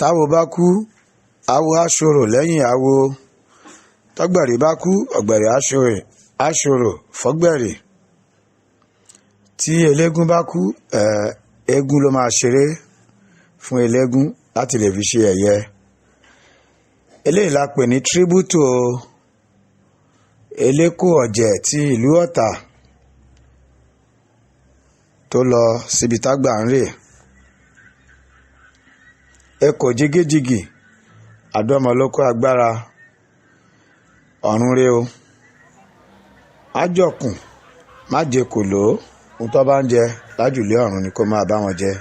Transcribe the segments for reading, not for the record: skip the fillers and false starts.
Táwo bá kú, awo á ṣorò lẹ́yìn awo. Tọ́gbẹ̀rì bá kú, ọ̀gbẹ̀rì á ṣorò fọ́gbẹ̀rì. Tí eléégún bá kú, eégún ló máa ṣeré fún eléégún láti lè fi ṣe ẹ̀yẹ. Eléyìí la pè ní tribute Eléko Ọ̀jẹ̀ ti ìlú Ọ̀tà tó lọ síbi tágbà ń rè. Ekò jigijigi, àdọ́mọlókó agbára, ọ̀run re o. Ájọkùn má jẹ kòló, ohun tó bá ń jẹ lájùlé ọ̀run ni kó máa bá wọn jẹ.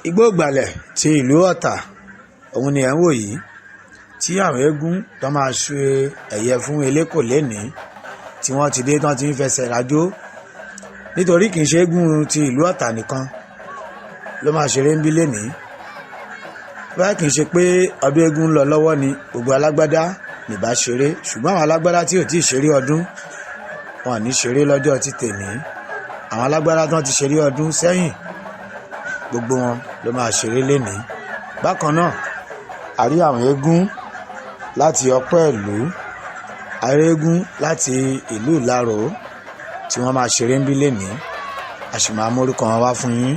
Igbó ìgbàlẹ̀ ti ìlú Ọ̀tà òun ni ẹ̀ ń wò yìí, tí àwọn eégún tó máa ṣe ẹ̀yẹ fún Eléko lénìí tí wọ́n ti dé tán ti ń fẹsẹ̀ rajó, nítorí kì í ṣe eégún ti ìlú Ọ̀tà nìkan ló máa ṣeré ń bí lénìí. Báyìí kì í ṣe pé ọdún eégún ń lọ lọ́wọ́ ni gbogbo alágbádá nìbá ṣeré, ṣùgbọ́n àwọn alágbádá tí ò tí ì ṣeré ọdún wọn ò ní ṣeré lọ́jọ́ ti tèní. Àwọn alágbádá tí wọ́n ti ṣeré ọdún sẹ́yìn, gbogbo wọn ló máa ṣeré lénìí. Bákan náà, a rí àwọn eégún láti Ọpẹ́ ìlú, a rí eégún láti ìlú Ìlaró tí wọ́n máa ṣeré ń bí lénìí. A sì máa mórúkọ wọn wá fún yín.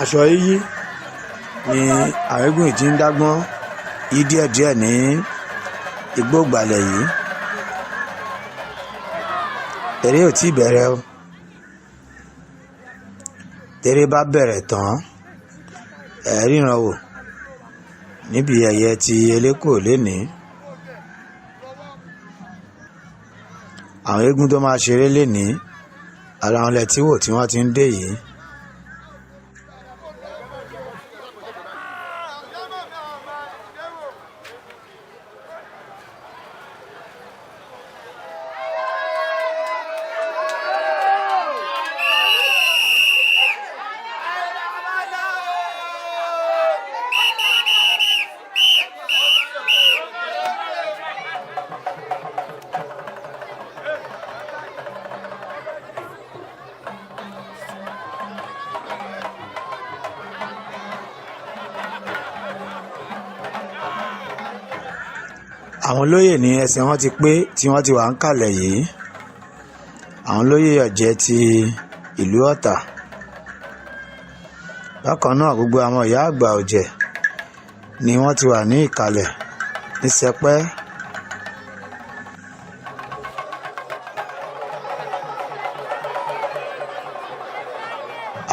Aṣọ yíyí ni àwọn eégún yìí ti ń dágbọ́n yí díẹ̀díẹ̀ ní igbó ìgbàlẹ̀ yìí. Eré ò tí ì bẹ̀rẹ̀ o. Téré bá bẹ̀rẹ̀ tán, ẹ ríran wò níbi ẹ̀yẹ ti Eléko lénìí. Àwọn eégún tó máa ṣeré lénìí, ara wọn lẹ tí wò tí wọ́n ti ń dé yìí. Àwọn olóyè ní ẹsẹ̀ wọn ti pé tí wọ́n ti wà ń kalẹ̀ yìí. Àwọn olóyè ọ̀jẹ̀ ti ìlú Ọ̀tà. Bákan náà, gbogbo àwọn ìyá àgbà ọ̀jẹ̀ ni wọ́n ti wà ní ìkàlẹ̀ ní sẹpẹ́.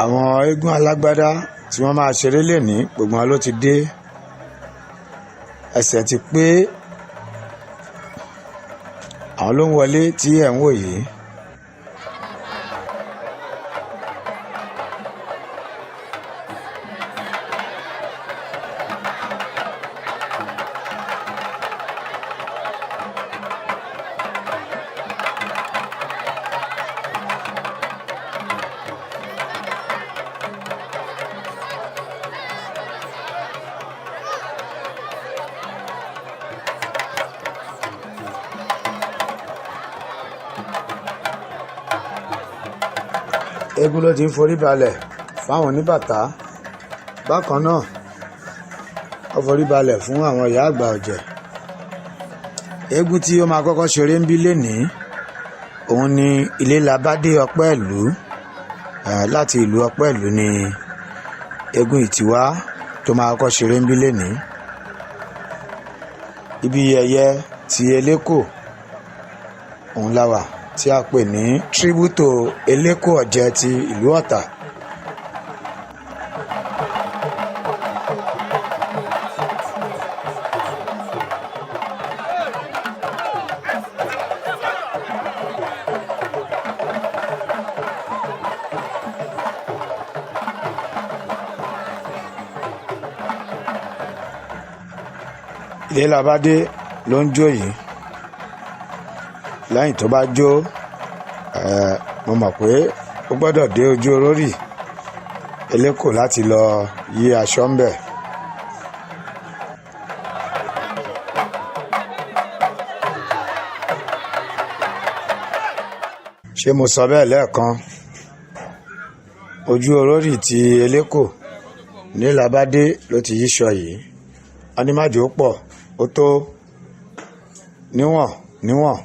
Àwọn eégún alágbádá tí wọ́n máa ṣeré lénìí, gbogbo wọn ló ti dé. Ẹsẹ̀ ti pé. Àwọn ló ń wọlé tí ẹ̀ ń wò yìí. Eégún ló ti ń forí balẹ̀ fáwọn oníbàtà. Bákan náà, ó forí balẹ̀ fún àwọn ìyá àgbà ọ̀jẹ̀. Eégún tí ó máa kọ́kọ́ ṣeré ń bí lénìí, òun ni Ilélábádé Ọpẹ́ìlú. Láti ìlú Ọpẹ́ìlú ni eégún ìtiwá tó máa kọ́kọ́ ṣeré ń bí lénìí. Ibi ẹ̀yẹ ti Elékò òun la wà, tí a pè ní Tributo Elékò Ọ̀jẹ̀ ti ìlú Ọ̀tà. Ilélábádé ló ń jó yìí. Lẹ́yìn tó bá jó, mo mọ̀ pé ó gbọ́dọ̀ dé ojú orórì Elékò láti lọ yí aṣọ ń bẹ̀. Ṣé mo sọ bẹ́ẹ̀ lẹ́ẹ̀kan? Ojú orórì ti Elékò Ilélábádé ló ti yíṣọ yìí. Wọ́n ní májò pọ̀, ó tó níwọ̀n níwọ̀n.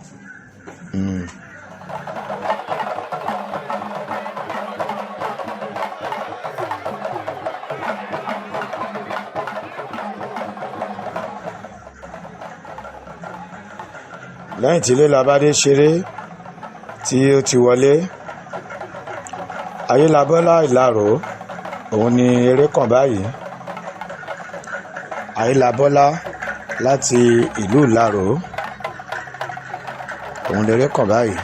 Lẹ́yìn tí Ilélábádé ṣeré tí ó ti wọlé, Ayélabọ́lá Ìlaró òun ni eré kàn báyìí. Ayélabọ́lá láti ìlú Ìlaró òun leré kàn báyìí.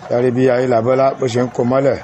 Sáré bí Ayélabọ́lá bó ṣe ń kó mọ́lẹ̀.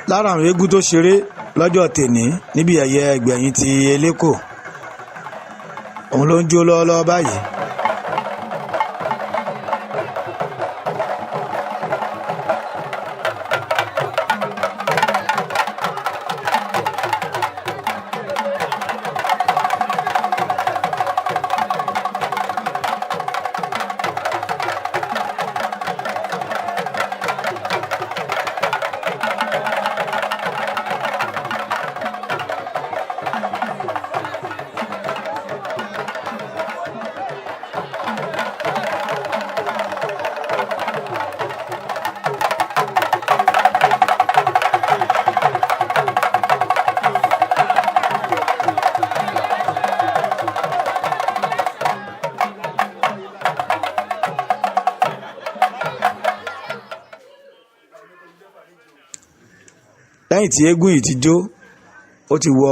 Lára àwọn eégún tó ṣeré lọ́jọ́ tèní níbi ẹ̀yẹ ẹgbẹ̀yìn ti Elékò, òun ló ń jó lọ́wọ́lọ́wọ́ báyìí. Lẹ́yìn tí eégún yìí ti jó, ó ti wọ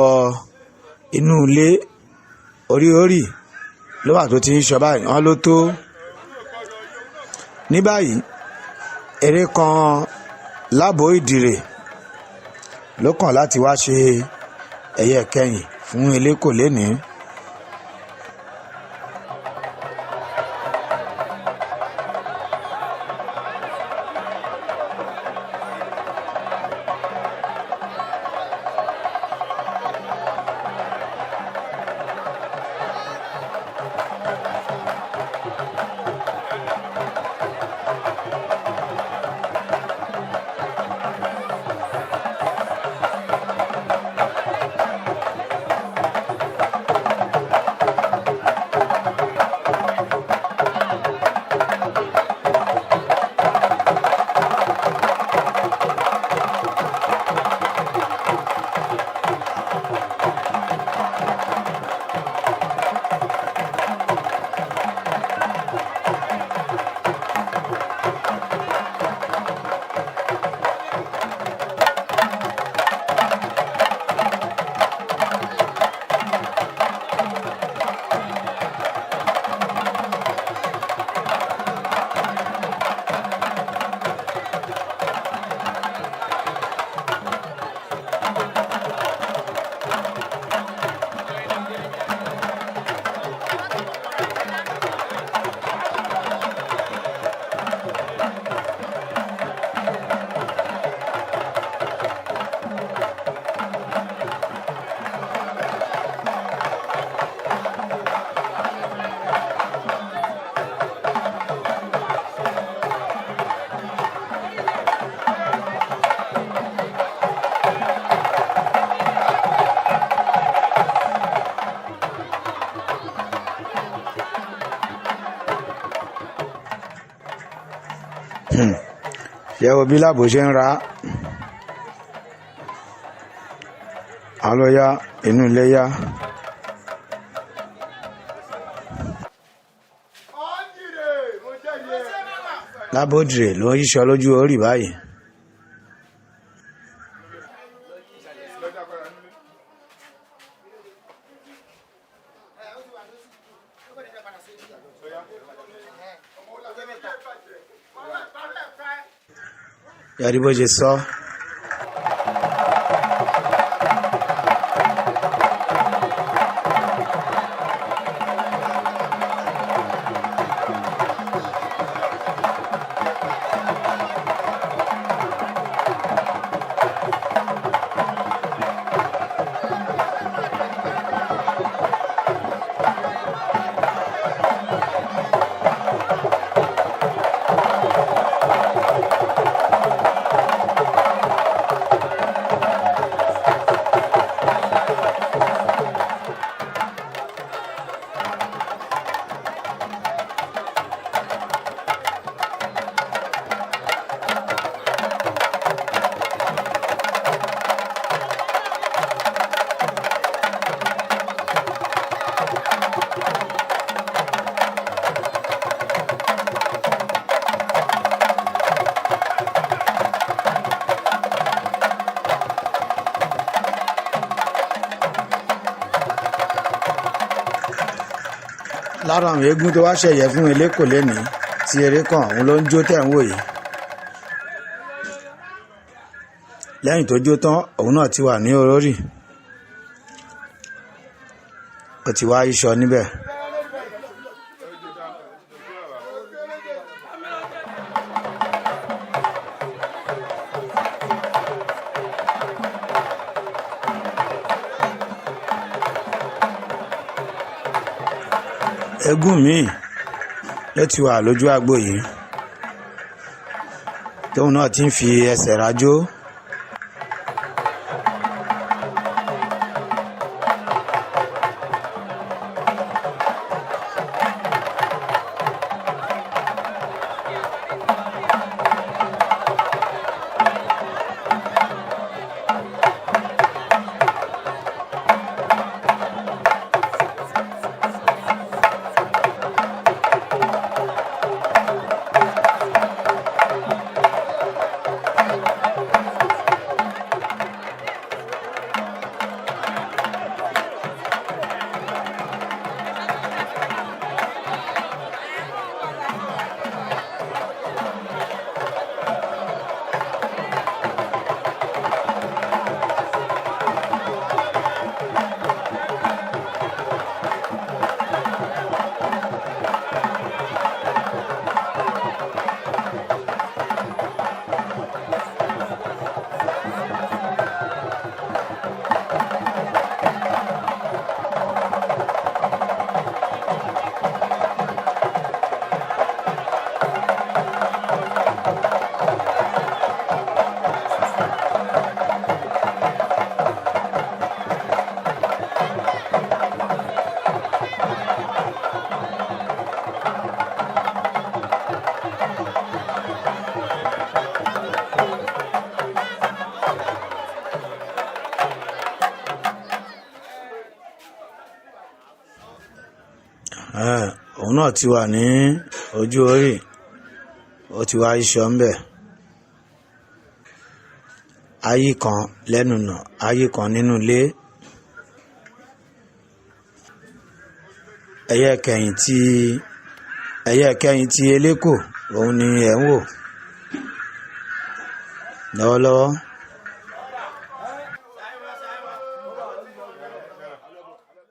inú ilé orí orí ló wà tó ti ń sọ báyìí, wọ́n ló tó. Ní báyìí, eré kan láàbò ìdìrè ló kàn láti wá ṣe ẹ̀yẹ kẹyìn fún Elékò lénìí. Yẹ̀wò bí láàbò ṣe ń ra alọ́yá inú ilé yá. Lábòdìrè ló ń yíṣọ lójú orí báyìí. Yàrá bó ṣe sọ. Lára àwọn eégún tó wá ṣẹ̀yẹ fún Eléko lénìí tí eré kan, òun ló ń jó tẹ̀ ń wò yìí. Lẹ́yìn tó jó tán, òun náà ti wà ní orórì, ó ti wá iṣọ níbẹ̀. Eégún míì ló ti wà lójú agbo yìí, tóun náà ti ń fi ẹsẹ̀ rajó. Òun náà ti wà ní ojú orí, ó ti wá iṣọ ńbẹ̀. Ayé kan lẹ́nu nà, ayé kan nínú ilé. Ẹyẹ kẹyìn tí ẹyẹ kẹyìn tí Eléko, òun ni ẹ̀ ń wò lọ́wọ́lọ́wọ́.